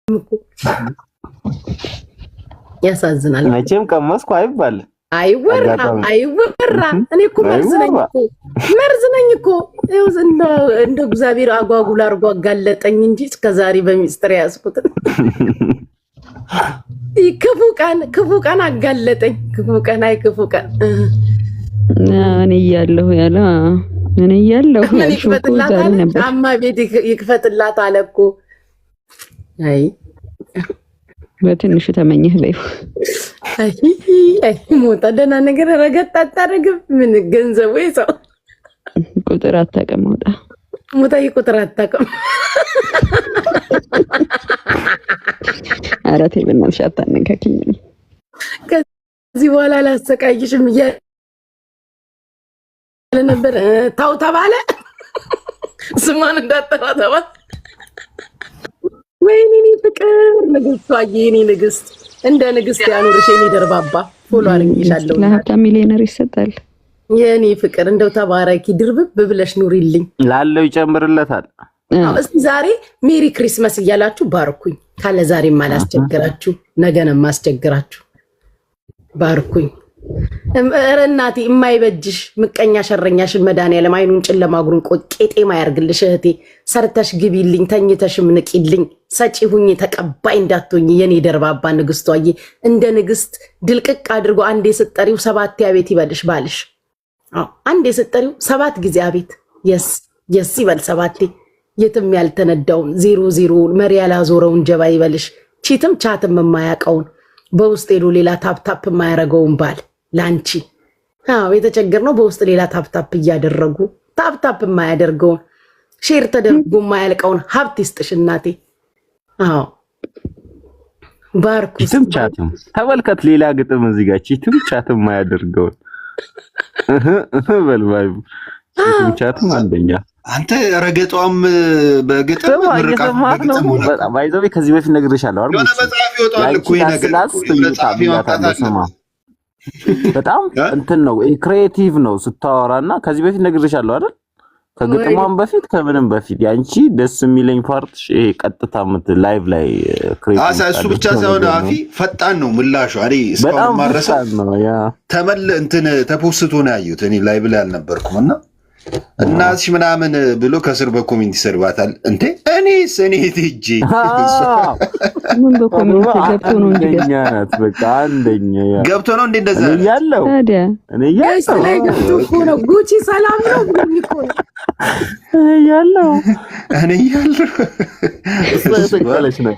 እኮ ያሳዝናል። መቼም ቀመስኩ አይባል። አይወራ። አጋጣሚ። አይወራ። እኔ እኮ መርዝ ነኝ አይወራ። እኮ፣ መርዝ ነኝ እኮ። ይኸው እንደ እግዚአብሔር አጓጉል አድርጎ አጋለጠኝ እንጂ እስከዛሬ በሚስጥር ያዝኩትን ክፉ ቀን፣ ክፉ ቀን አጋለጠኝ። ክፉ ቀን፣ አይ ክፉ ቀን። እኔ እያለሁ ያለ፣ እኔ እያለሁ ምን ያልሽው እኮ ይክፈትላት ዛሬ አለ? ነበር። ጫማ ቤት ይክፈትላት አለ እኮ። አይ። በትንሹ ተመኘህ በይው። አይ አይ ሞታ፣ ደህና ነገር ረገጥ አታደርግም። ምን ገንዘቡ ሰው ቁጥር አታውቅም ሞጣ። ሞታዬ ቁጥር አታውቅም። ኧረ ተይ በእናትሽ አታነካኪኝ። ከዚህ በኋላ አላሰቃይሽም እያለ ነበር። ታው ተባለ። ስሟን እንዳጠራ ተባለ። ወይኔ እኔ ፍቅር ንግስቷ፣ የኔ ንግስት፣ እንደ ንግስት ያኑርሽ የኔ ደርባባ። Follow አድርጌሻለሁ። ለሀብታም ሚሊዮነር ይሰጣል። የኔ ፍቅር፣ እንደው ተባረኪ፣ ድርብብ ብለሽ ኑሪልኝ። ላለው ይጨምርለታል። እስቲ ዛሬ Merry Christmas እያላችሁ ባርኩኝ። ካለ ዛሬም አላስቸግራችሁ፣ ነገ ነው የማስቸግራችሁ። ባርኩኝ። ኧረ እናቴ፣ የማይበጅሽ ምቀኛ ሸረኛሽን መድኃኒዓለም አይኑን ጨለማ እግሩን ቄጤማ ያርግልሽ። እህቴ፣ ሰርተሽ ግቢልኝ፣ ተኝተሽም ንቂልኝ። ሰጪ ሁኚ፣ ተቀባይ እንዳትሆኚ። የኔ ደርባባ ንግስቷዬ፣ እንደ ንግስት ድልቅቅ አድርጎ አንዴ ስጠሪው ሰባቴ አቤት ይበልሽ ባልሽ። አዎ፣ አንዴ ስጠሪው ሰባት ጊዜ አቤት፣ yes yes ይበል ሰባቴ። የትም ያልተነዳውን፣ ዜሮ ዜሮውን፣ መሪ ያላዞረውን ጀባ ይበልሽ። Cheat ም chat ም የማያውቀውን፣ በውስጥ ሄዶ ሌላ tap tap የማያደርገውን ባል ለአንቺ። አዎ፣ የተቸገርነው በውስጥ ሌላ tap tap እያደረጉ tap tap የማያደርገውን፣ share ተደርጎ የማያልቀውን ሀብት ይስጥሽ እናቴ። አዎ፣ ባርኩ። Cheat ም chat ም፣ ተመልከት። ሌላ ግጥም እዚህ ጋር፣ cheat ም chat ም የማያደርገውን በል ባይ፣ cheat ም chat ም አንደኛ። አንተ ረገጧም በግጥም ስማ ምርቃት እየሰማህ ነው። በግጥም ሆነ። በጣም by the way ከዚህ በፊት ነግሬሻለሁ አይደል? የሆነ መጽሐፍ ይወጣል እኮ ይሄ ነገር ላስላስ እኮ፣ የሆነ ጸሐፊ ማምጣት ብያታለሁ። ስማ አለበት። በጣም እንትን ነው፣ creative ነው ስታወራ እና ከዚህ በፊት ነግሬሻለሁ አይደል? ከግጥሟም በፊት ከምንም በፊት ያንቺ ደስ የሚለኝ part ይሄ ቀጥታ live ላይ create አሳ እሱ ብቻ ሳይሆን አፊ ፈጣን ነው ምላሹ። እኔ እስካሁን በጣም ማረሰው ፈጣን ነው yeah። ተመል እንትን ተፖስቶ ነው ያየሁት። እኔ live ላይ አልነበርኩም እና እናትሽ ምናምን ብሎ ከስር በ comment ይሰድባታል። እንዴ እኔስ እኔ ሄጄ ምን በ comment ገብቶ ነው እንጂ አንደኛ ናት፣ በቃ አንደኛ yeah። ገብቶ ነው እንዴ እንደዛ እኔ ያለ? እያለሁ ታዲያ። እኔ Guys እያለሁ ላይ ገብቶ እኮ ነው። ጉቺ ሰላም ነው ብሎኝ እኮ ነው። እኔ እያለሁ እኔ እያለሁ እሷ የሰቀለች ነው።